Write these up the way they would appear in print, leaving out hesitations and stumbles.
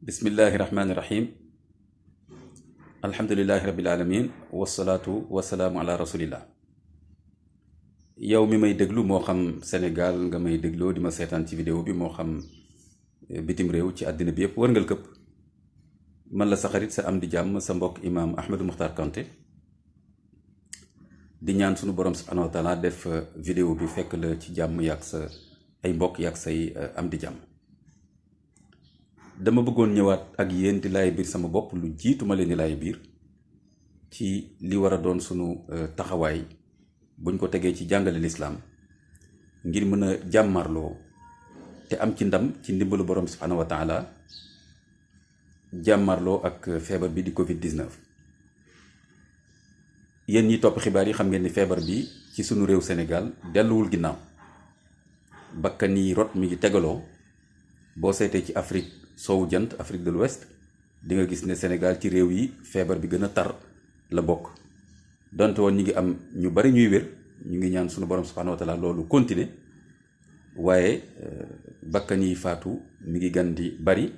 bismillahi rahmaani rahim alhamdulillahi rabbil alamin wasalaatu wasalaamu ala rasulillah. yow mi may déglu moo xam Sénégal nga may dégloo di ma seetaan ci vidéo bi moo xam bitim réew ci àddina bi yëpp wërngal këpp, man la sa xarit sa am di jàmm sa mbokk imaam Ahmadou Mokhtar Kanté di ñaan sunu borom subhanahu wa taala def vidéo bi fekk la ci jàmm yàgg sa ay mbokk yàgg say am di jàmm. dama bëggoon ñëwaat ak yéen di laay biir sama bopp lu jiitu ma leen di laay biir ci li war a doon sunu taxawaay buñ ko tegee ci jàngale lislaam ngir mën a jàmmarloo te am ci ndam ci ndimbalu borom subhanahu wa taala jàmmarloo ak feebar bi di Covid-19. yéen ñi topp xibaar yi xam ngeen ni feebar bi ci sunu réew Sénégal delluwul ginnaaw, bakkan yi rot mi ngi tegaloo. boo seetee ci Afrique soowu jant, Afrique de l'Ouest, di nga gis ne Sénégal ci réew yi feebar bi gën a tar la bokk. donte woon ñi ngi am ñu bari ñuy wér, ñu ngi ñaan sunu borom subhanahu wa taala loolu continuer, waaye bakkan yi faatu mi ngi gan di bari,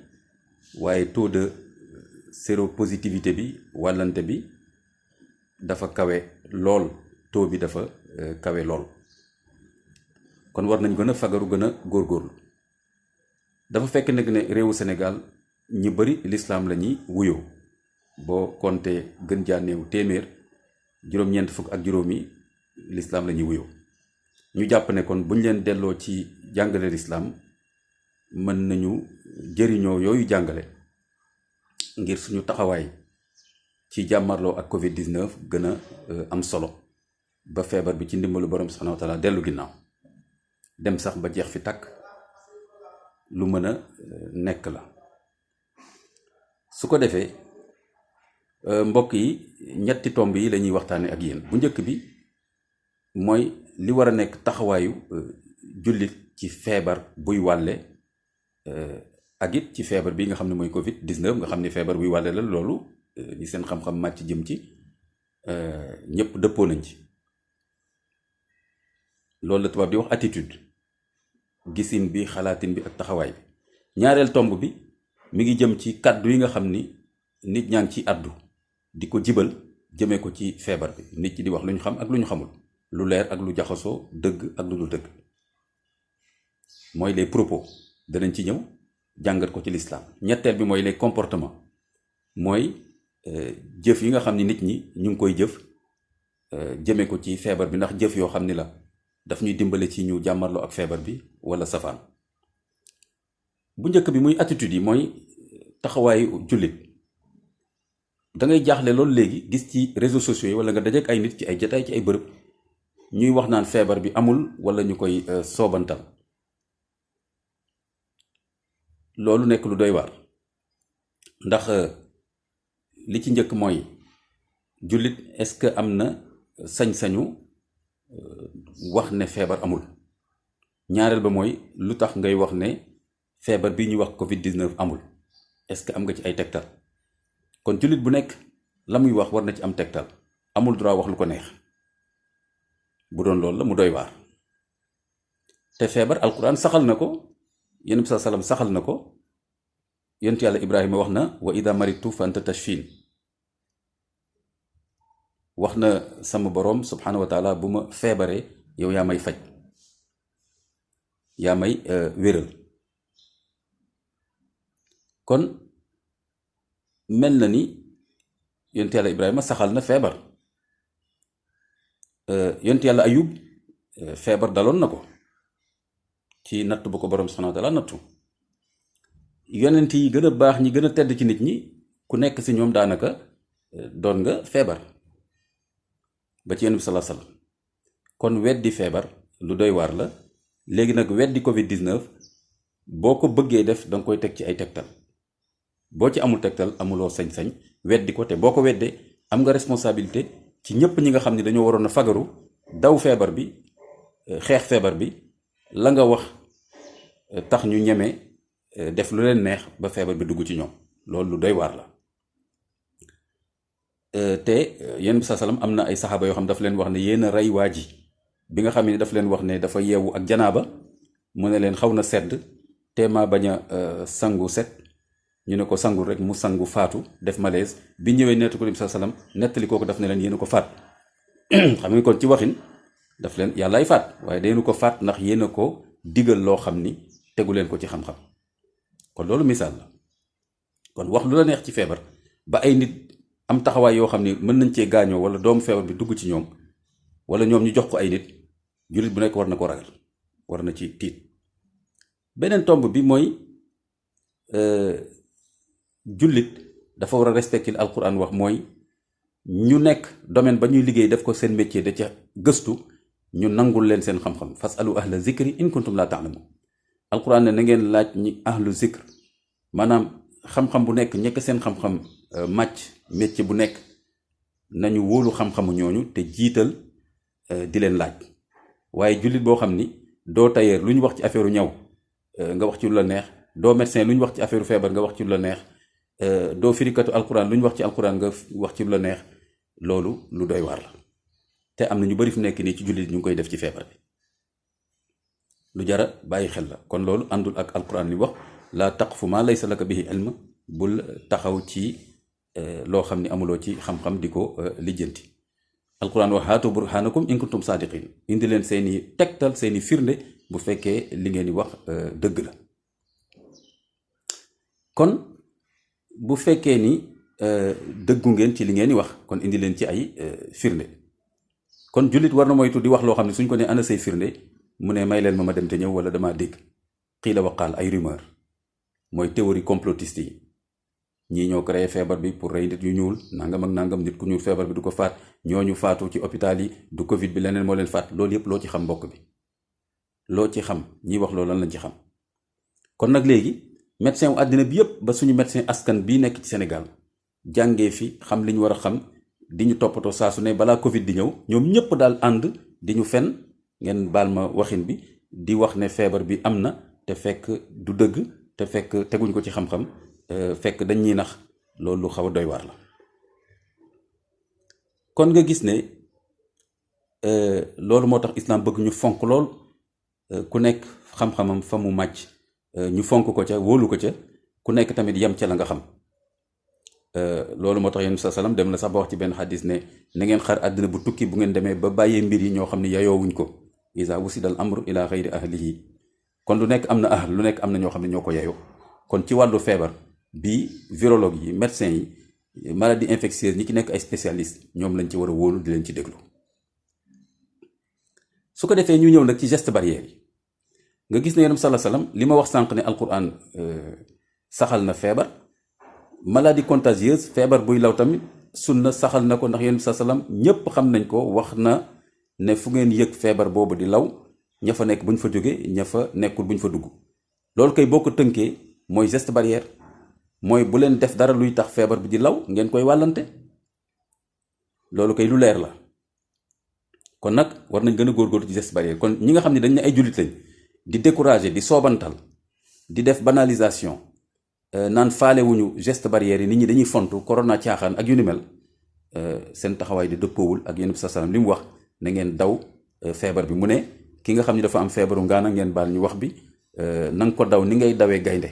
waaye taux de séropositivité bi wàllante bi dafa kawe lool, taux bi dafa kawe lool. kon war nañ gën a fagaru, gën a góorgóorlu. dafa fekk nag ne réewu Sénégal ñu bari lislaam la ñuy wuyoo, boo compté gën jaa néew téeméer juróom-ñeent fukk ak juróomi lislaam la ñuy wuyoo. ñu jàpp ne kon buñ leen delloo ci jàngale lislaam mën nañu jëriñoo yooyu jàngale ngir suñu taxawaay ci jàmmarloo ak Covid-19 gën a am solo ba feebar bi ci ndimbalu borom subhanahu wa taala dellu ginnaaw, dem sax ba jeex fi tàkk. lu mën a nekk la. su ko defee mbokk yi ñetti tomb yi lañuy waxtaane ak yéen. bu njëkk bi mooy li war a nekk taxawaayu jullit ci feebar buy wàlle ak it ci feebar bi nga xam ne mooy Covid-19 nga xam ne feebar buy wàlle la. loolu ñi seen xam-xam màcc jëm ci ñëpp dëppoo nañ ci. loolu la tubaab di wax attitude, gisin bi, xalaatin bi ak taxawaay bi. ñaareel tomb bi mi ngi jëm ci kàddu yi nga xam ni nit ñaa ngi ci àddu di ko jibal jëmee ko ci feebar bi. nit ñi di wax lu ñu xam ak lu ñu xamul, lu leer ak lu jaxasoo, dëgg ak lu dul dëgg, mooy les propos. danañ ci ñëw jàngat ko ci lislaam. ñetteel bi mooy les comportements, mooy jëf yi nga xam ni nit ñi ñu ngi koy jëf jëmee ko ci feebar bi, ndax jëf yoo xam ni la daf ñuy dimbale ci ñu jàmmarloo ak feebar bi wala safaan. bu njëkk bi muy attitude yi, mooy taxawaayu jullit. da ngay jaaxle loolu léegi gis ci réseaux sociaux yi wala nga dajeek ay nit ci ay jataay ci ay bërëb ñuy wax naan feebar bi amul wala ñu koy soobantal. loolu nekk lu doy waar, ndax li ci njëkk mooy jullit est-ce que am na sañ-sañu wax ne feebar amul. ñaareel ba mooy lu tax ngay wax ne feebar bi ñuy wax Covid-19 amul, est-ce que am nga ci ay tegtal? kon jullit bu nekk la muy wax war na ci am tegtal, amul droit wax lu ko neex. bu doon loolu la mu doy waar. te feebar alquran saxal na ko, yonent bi sallam saxal na ko. yonent yàlla Ibrahima wax na wa ida maritu fa anta tashfin. wax na sama boroom subhanahu wa taala bu ma feebaree yow yaa may faj, yaa may wéral. kon mel na ni yonent yàlla Ibrahima saxal na feebar. yonent yàlla Ayub feebar daloon na ko ci natt bu ko boroom subhanahu wa taala nattu. yonent yi gën a baax ñi gën a tedd ci nit ñi ku nekk ci ñoom daanaka doon nga feebar ba ci yonent bi sallallahu alayhi wasallam. kon weddi feebar lu doy waar la. léegi nag weddi Covid-19 boo ko bëggee def danga koy teg ci ay tegtal. boo ci amul tegtal amuloo sañ-sañ weddi ko. te boo ko weddee am nga responsabilité ci ñëpp ñi nga xam ne dañoo waroon a fagaru daw feebar bi, xeex feebar bi. la nga wax tax ñu ñeme def lu leen neex ba feebar bi dugg ci ñoom. loolu lu doy waar la. te yonent bi sallam am na ay saxaaba yoo xam daf leen wax ne yéen a rey waa ji bi nga xam ne daf leen wax ne dafa yeewu ak janaaba, mu ne leen xaw na sedd te ma bañ a sangu set ñu ne ko sangul rek mu sangu faatu def malaise bi ñëwee nettali ko nabi sallam nettali kooku daf ne leen yéen ko faat xam nga kon ci waxin daf leen yàllaay faat waaye dañu ko faat ndax yéen a ko digal loo xam ni tegu leen ko ci xam-xam kon loolu misaal la kon wax lu la neex ci feebar ba ay nit am taxawaay yoo xam ni mën nañ cee gaañoo wala doomu feebar bi dugg ci ñoom wala ñoom ñu jox ko ay nit jullit bu nekk war na ko ragal war na ci tiit beneen tomb bi mooy jullit dafa war a respecter li alquran wax mooy ñu nekk domaine ba ñuy liggéey def ko seen métier da ca gëstu ñu nangul leen seen xam-xam fasalu ahla zikri in kuntum la ta'lamun alquran ne na ngeen laaj ñi ahlu zikr maanaam xam-xam bu nekk ñekk seen xam-xam màcc métier bu nekk nañu wóolu xam-xamu ñooñu te jiital di leen laaj waaye jullit boo xam ni doo tailleur lu ñu wax ci affaire ñaw nga wax ci lu la neex doo médecin lu ñu wax ci affaire feebar nga wax ci lu la neex doo firikatu alquran lu ñu wax ci alquran nga wax ci lu la neex loolu lu doy waar la te am na ñu bari fu nekk nii ci jullit ñu ngi koy def ci feebar bi lu jara bàyyi xel la kon loolu àndul ak alquran li wax laa taqfu ma laysa laka bihi ilm bul taxaw ci loo xam ni amuloo ci xam-xam di ko lijjanti alquran wax haatu burhanakum in kuntum saadiqin indi leen seeni tegtal seeni firnde bu fekkee li ngeen di wax dëgg la kon bu fekkee ni dëggu ngeen ci li ngeen di wax kon indi leen ci ay firnde kon jullit war na moytu di wax loo xam ne suñ ko ne ana say firnde mu ne may leen ma dem te ñëw wala damaa dégg xiila waqaal ay rumeur mooy théorie complotiste yi ñii ñoo créé feebar bi pour rey nit yu ñuul nangam ak nangam nit ku ñuul feebar bi du ko faat ñooñu faatu ci hôpital yi du Covid bi leneen moo leen faat loolu yëpp loo ci xam mbokk bi loo ci xam ñiy wax loolu lan lañ ci xam kon nag léegi médecin wu àddina bi yëpp ba suñu médecin askan bii nekk ci Sénégal jàngee fi xam li ñu war a xam di ñu toppatoo saa su ne balaa Covid di ñëw ñoom ñëpp daal ànd di ñu fen ngeen baal ma waxin bi di wax ne feebar bi am na te fekk du dëgg te fekk teguñ ko ci xam-xam fekk dañ ñuy nax loolu lu xaw a doy waar la kon nga gis ne loolu moo tax islam bëgg ñu fonk lool ku nekk xam-xamam fa mu màcc ñu fonk ko ca wóolu ko ca ku nekk tamit yem ca la nga xam loolu moo tax yéen sa salaam dem na sax ba wax ci benn xadis ne na ngeen xar àddina bu tukki bu ngeen demee ba bàyyee mbir yi ñoo xam ne yayoowuñ ko isa wusidal amru ila xayri ahlihi kon lu nekk am na lu nekk am na ñoo xam ne ñoo ko yayoo kon ci wàllu feebar bi virologue yi médecin yi maladie infectieuse ñi ci nekk ay spécialiste ñoom lañ ci war a wóolu di leen ci déglu su ko defee ñu ñëw nag ci geste barrière yi nga gis ne yonent sallallahu alayhi wasallam li ma wax sànq ne alquran saxal na feebar maladie contagieuse feebar buy law tamit sunna saxal na ko ndax yonent sallallahu alayhi wasallam ñépp xam nañ ko wax na ne fu ngeen yëg feebar boobu di law ña fa nekk bu ñu fa jógee ña fa nekkul bu ñu fa dugg loolu kay boo ko tënkee mooy geste barrière mooy bu leen def dara luy tax feebar bi di law ngeen koy wàllante loolu kay lu leer la kon nag war nañ gën a góorgóorlu ci geste barrière kon ñi nga xam ne dañ ne ay jullit lañ di décourager di soobantal di def banalisation naan faalewuñu geste barrière yi nit ñi dañuy fontu corona caaxaan ak yu ni mel seen taxawaay di dëppoowul ak yonent bi sallallahu alayhi wasallam li mu wax na ngeen daw feebar bi mu ne ki nga xam ne dafa am feebaru ngaana ngeen baal ñu wax bi na nga ko daw ni ngay dawee gaynde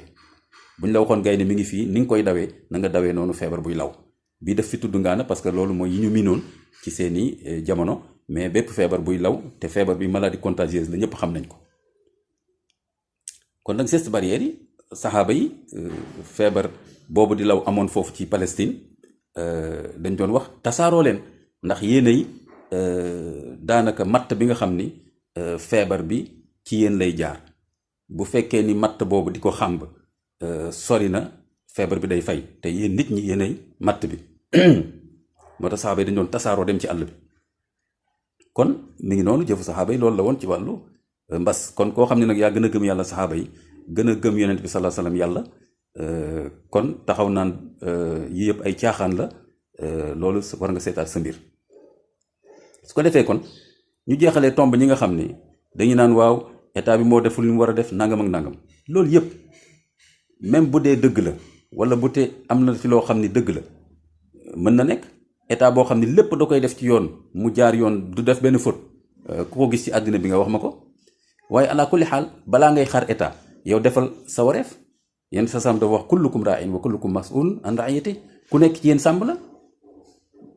buñ la waxoon gaynde mi ngi fii ni nga koy dawee na nga dawee noonu feebar buy law bii def fi tudd ngaana parce que loolu mooy yi ñu miinoon ci seeni jamono mais bépp feebar buy law te feebar bi maladie contagieuse la ñëpp xam nañ ko kon nag geste barrière yi saxaaba yi feebar boobu di law amoon foofu ci Palestine dañ doon wax tasaaroo leen ndax yéenay daanaka matt bi nga xam ni feebar bi ci yéen lay jaar bu fekkee ni matt boobu di ko xàmb sori na feebar bi day fay te yéen nit ñi yéenay matt bi moo tax saxaaba yi dañ doon tasaaroo dem ci àll bi kon mi ngi noonu jëfu saxaaba yi loolu la woon ci wàllu mbas kon koo xam ne nag yaa gën a gëm yàlla saxaaba yi gën a gëm yonent bi sallallahu alayhi wasallam yàlla kon taxaw naan yi yëpp ay caaxaan la loolu war nga seetaat sa mbir su ko defee kon ñu jeexalee tomb ñi nga xam ni dañu naan waaw état bi moo deful li mu war a def nangam ak nangam loolu yëpp même bu dee dëgg la wala bu te am na ci loo xam ni dëgg la mën na nekk état boo xam ni lépp da koy def ci yoon mu jaar yoon du def benn faute ku ko gis ci àddina bi nga wax ma ko waaye ala kulli xaal balaa ngay xaar état yow defal sa wareef yéen sa sam da wax kullukum ra'in wa kullukum mas'ul an ra'iyati ku nekk ci yéen sàmm la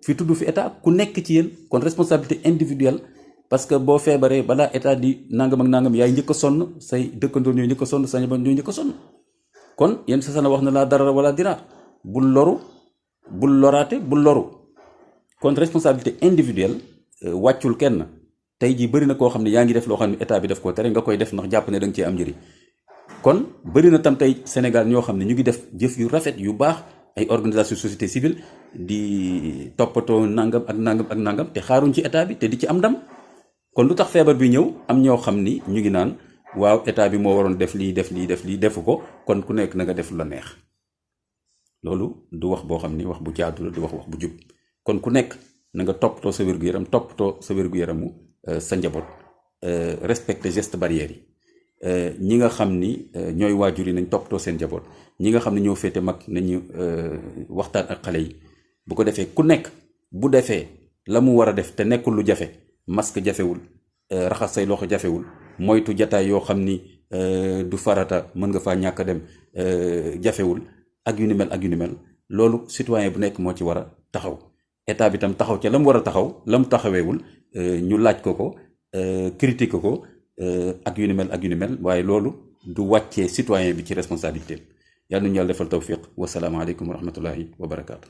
fi tudd fi état ku nekk ci yéen kon responsabilité individuelle parce que boo feebaree balaa état di nangam ak nangam yaay njëkk a sonn say dëkkandoo ñooy njëkk a sonn sa njaboot ñooy njëkk a sonn kon yéen sa sana wax na laa dara wala diraar bul loru bul loraate bul loru kon responsabilité individuelle wàccul kenn tey jii bëri na koo xam ne yaa ngi def loo xam ne état bi daf koo tere nga koy def ndax jàpp ne da nga cee am njëriñ kon bëri na tam tey Sénégal ñoo xam ne ñu ngi def jëf yu rafet yu baax ay organisation société civile di toppatoo nangam ak nangam ak nangam te xaaruñ ci état bi te di ci am ndam kon lu tax feebar bi ñëw am ñoo xam ni ñu ngi naan waaw état bi moo waroon def lii def lii def lii defu ko kon ku nekk na nga def la neex loolu du wax boo xam ni wax bu jaadu la du wax bu jub kon ku nekk na nga toppatoo sa wér-gu-yaram toppatoo sa wér-gu-yaramu sa njaboot respecter geste barrière yi ñi nga xam ni ñooy waajur yi nañ toppatoo seen njaboot ñi nga xam ne ñoo féete mag nañu waxtaan ak xale yi bu ko defee ku nekk bu defee la mu war a def te nekkul lu jafe masque jafewul raxas say loxo jafewul moytu jataay yoo xam ni du farata mën nga faa ñàkk a dem jafewul ak yu ni mel ak yu ni mel loolu citoyen bu nekk moo ci war a taxaw état bi tam taxaw ca la mu war a taxaw la mu taxaweewul ñu laaj ko critique ko ak yu ni mel ak yu ni mel waaye loolu du wàccee citoyen bi ci responsabilité yàlla nañu yàlla defal tawfiq wasalaamaaleykum wa rahmatullahi wa barakaatu.